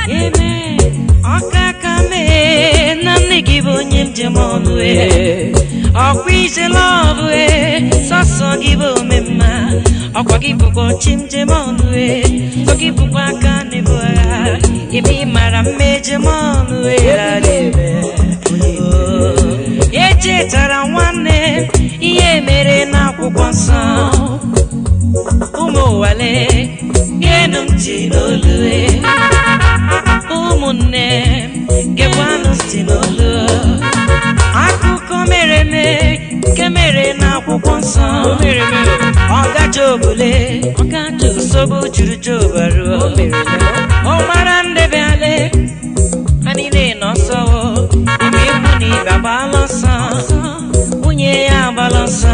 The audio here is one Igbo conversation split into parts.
Amen. Ọkaka mee na nne gị bụ onye njem ọnụ e. Ọkwa ije lọbụ e, sọsọ gị bụ omemma. Ọkwa gị bụkwa ọchị njem ọnụ e, sọ gị bụkwa aka na-ebu agha. Ebe ị mara mma ejem ọnụ e, adịbe. Echetara nwanne ihe mere n'akwụkwọ nsọ. Ụmụ ụwale, geenụ ntị n'olu e. Ụmụnne, gekwanụ ntị n'olu. Akụkọ mere eme nke mere n'akwụkwọ nsọ. Ọga Jobule, nsogbu juru Job arụ. Ọ mara ndebe ale, ha niile nọ ọsọ. Ime ikwu na ibe agbala ọsọ, nwunye ya agbala ọsọ,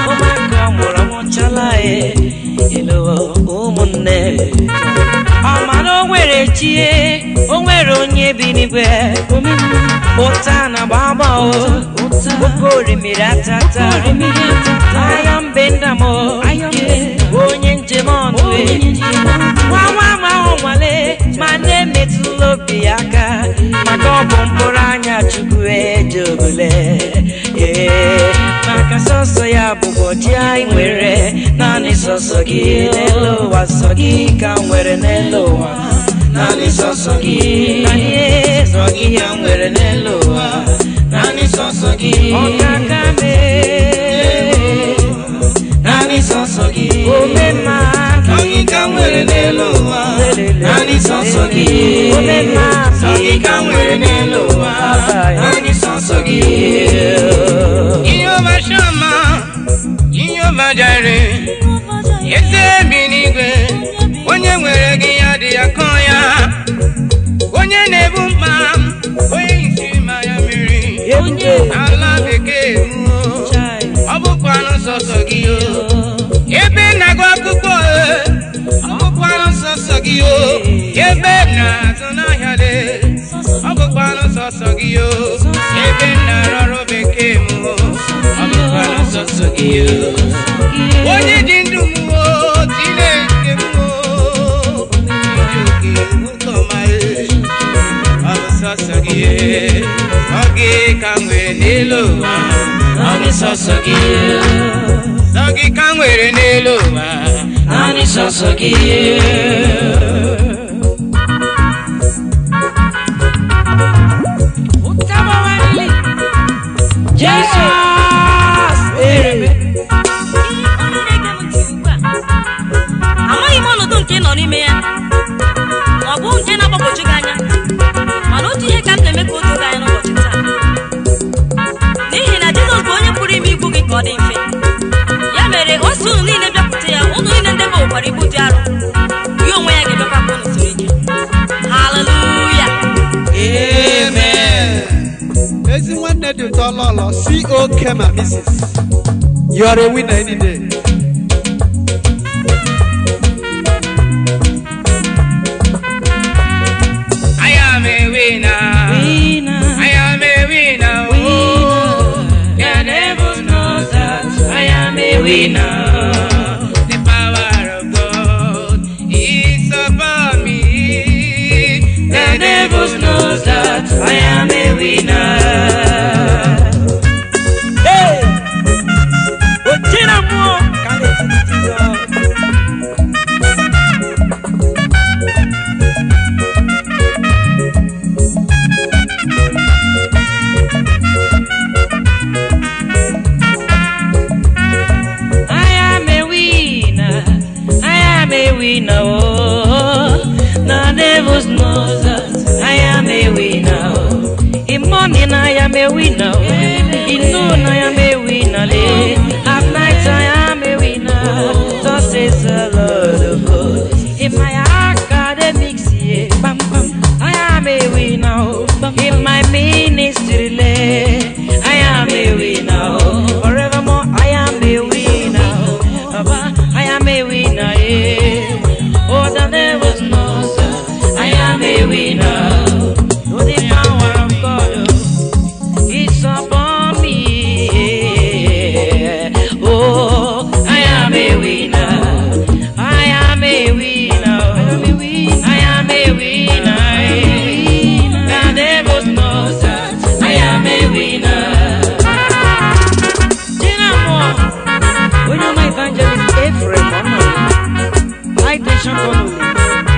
ụmụaka ọ mụrụ anwụchala e. Elowo ụmụnne, ọ mara o nwere chie, o nwere onye bi n'igwe. Ụta na gbagba o, oke orimiri atata, ayọ mbe ndam o, onye njem ọnụ e. Nwa nwa ma ahụ nwale ma na-emetụla obi ya aka, maka ọ bụ mkpụrụ anya Chukwu ejobule. Ee, maka sọsọ ya bụkwa chi anyị nwere, naanị sọsọ gị n'elu ụwa, sọ gị ka nwere n'elu ụwa, naanị sọsọ gị, naanị sọ gị ya nwere n'elu ụwa, naanị sọsọ gị, ọkaka mee, naanị sọsọ gị, omemma Sọ gị ka nwere n'elu ụwa, naanị sọsọ gị. Omemma Sọ gị ka nwere n'elu ụwa, naanị sọsọ gị. Jehova Shama, Jehova Jire, eze bi n'igwe, onye nwere gị ya dị ya kọ ya. Onye na-ebu mkpa, onye isi ma ya mmiri, onye ala bekee mụọ, ọ bụkwanụ sọsọ gị o. Ebe na-agụ akwụkwọ e, ọ bụkwanụ sọsọ gị o. Ebe na-azụ n'ahịa le, ọ bụkwanụ sọsọ gị o. Ebe na-arụ ọrụ bekee mụọ, ọ bụkwanụ sọsọ gị o. Onye dị ndụ mụọ, Chineke mụọ, ndị oke nwoke ọma e, ọ bụ sọsọ gị e. Sọ gị ka m nwere n'elu ụwa, ọ bụ sọsọ gị. Sọ gị ka m nwere n'elu ụwa, naanị sọsọ gị. Jesus! Onye na-ege m ntị ugbu a, amaghị m ọnọdụ nke ị nọ n'ime ya, ma ọ bụ nke na-agbagwoju gị anya, mana otu ihe ka m na-eme ka o doo gị anya n'ụbọchị taa, n'ihi na Jizọs bụ onye pụrụ ime ibu gị ka ọ dị mfe. Ya mere o si unu niile bịakwute ya, unu niile ndị nwekwara ibu dị arọ, ya onwe ya ga-emekwa ka unu zuru ike. Haleluya! Amen. Ezi nwanne dị ụtọ lọlọ co Kema Mrs. You are a winner any day. I am a winner. Winner. I am a winner. Oh, The devil knows that I am a winner. The power of God is upon me. The devil knows that I am a winner. Hey! Ochina mmụọ ka na-etiri Jizọs. I am a winner. I am a winner. Oh, the devil knows that I am a winner. In morning I am a winner. In noon I am a winner. At night I am a winner. Thus says the Lord of hosts. In my academics, yeah, bam, bam, I am a winner. In my ministry, I am a winner. Forevermore I am a winner. Baba, I am a winner. Yeah. Oh, the devil knows that I am a winner. Oh, the power of God is upon me. Oh, I am a winner. I am a winner. I am a winner. The devil knows that I am a winner. Dinamo, onye ọma evangelist Ephraim Ọmọlẹ, High Tension Kọnọlẹ,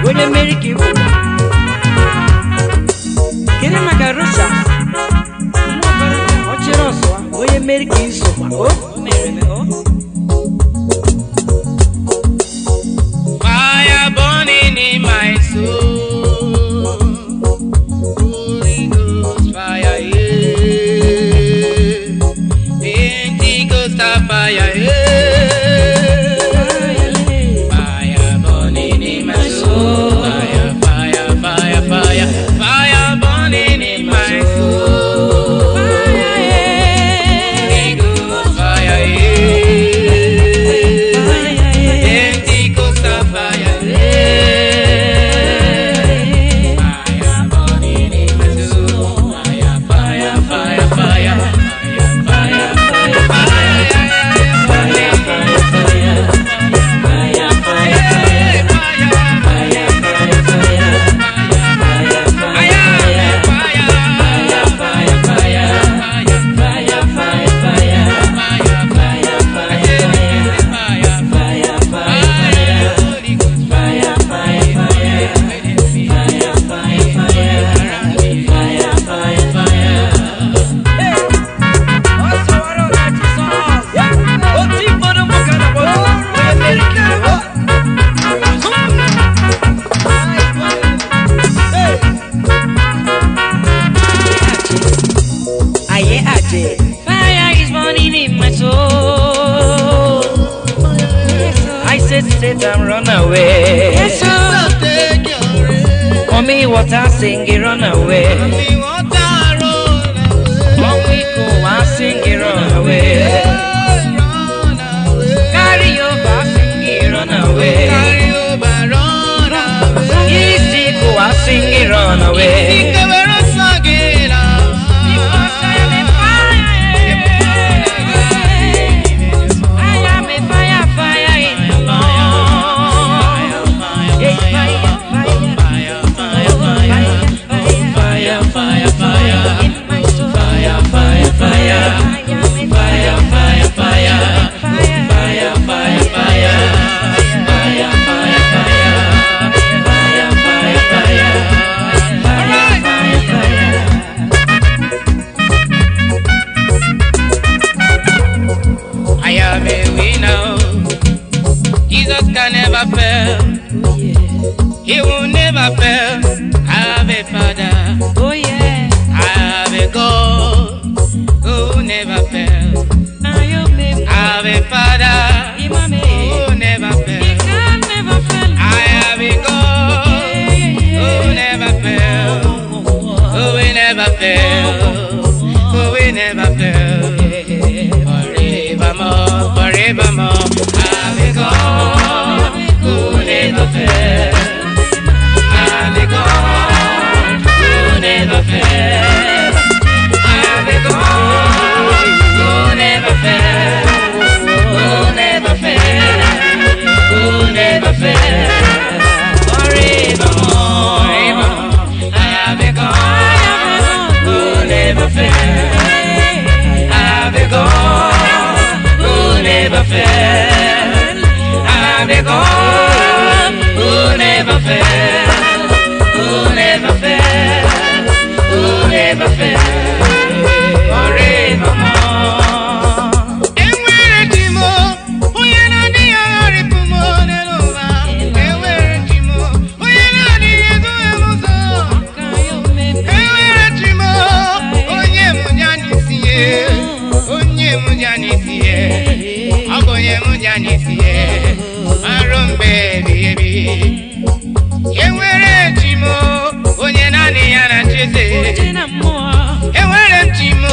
onye mmeri ka ibu. Kedu maka Rochas, nwa okorobịa ọchịrị ọsụwa, onye mmeri ka isokwa o mere eme o. Fire burning in my soul. Holy Ghost fire, yeah. Pentecostal fire, yeah. Fire burning in my soul. Fire, fire, fire, fire. Fire burning in my soul. Holy Ghost fire, yeah. Pentecostal fire, yeah. Fire burning in my soul. Fire, fire, fire, fire. Fire, fire, fire, fire, fire, Aye, aye. Fire is burning in my soul. I said, Satan, run away. Yes, sir. Take your rain. Mommy, water sing, run away. Me water run away. Mommy, go and sing, run away. Run away. Carry over, sing, run away. Carry over, run away. Easy, go and sing, run away. Because I am a fire. I am a fire, fire in the Lord. Hey, fire, fire, fire, fire, fire, in my soul. Fire, fire, fire. I am a Fire, fire, fire. fire, Fire, fire, fire. Fire, fire, fire. Fire, fire, fire. fire, fire, fire. I am a winner. Jesus can never fail. Oh yeah, He will never fail. I have a father. oh yeah. I have a God who never fails. I am a I have a father Imame. who never He fails. can never fail. I have a God who never fails. Who will never fail. Who will never fail. Forevermore, forevermore. I have a God who never fails. I have a God who never fails. I have a God who never fails. Who never fails. Who never fails. Forevermore, forevermore. I have a God who never fails. I have a God who never fails. I have a God who never fails. Who never fails. Who never fails. Forevermore. Enwere chi m, onye na-adịghị agharịpụ m n'elu ụwa. Enwere chi m, onye na-adịghị eduhie m ụzọ. Enwere chi m, onye m ji anya isi ya, onye m ji anya isi ya, ọ bụ onye m ji anya isi ya, marụ mgbe ebighị ebi. Enwere chi m, onye naanị ya na-achị eze. Enwere m chi m,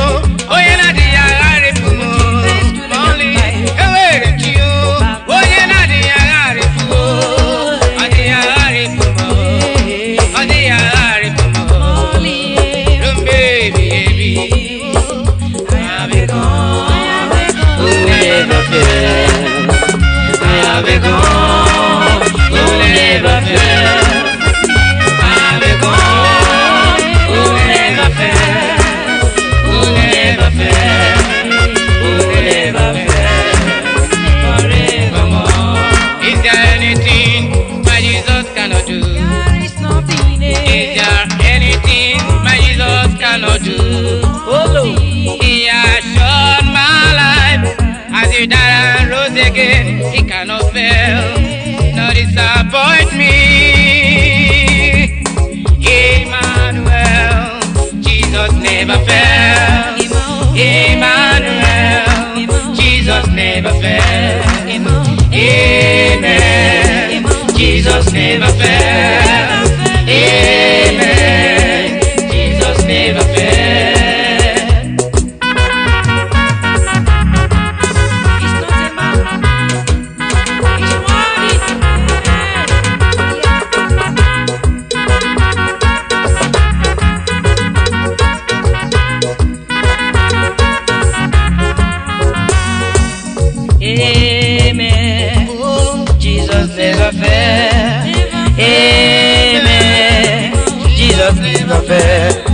onye na-adịghị agharịpụ m ma ọlị. Enwere m chi m, onye na-adịghị agharịpụ m, ọ dịghị agharịpụ m, ọ dịghị agharịpụ m. Ruo mgbe ebighị ebi. I have a God who never fails. I have a God who never fails. cannot do. He has shown my life as he died and rose again. He cannot fail, nor disappoint me. Emmanuel, Jesus never fails. Emmanuel, Jesus never fails. Amen. Jesus never fails. Amen. Jesus never fails. He's not a man. His word is Amen. Jesus never fails. Amen. Jesus never fails.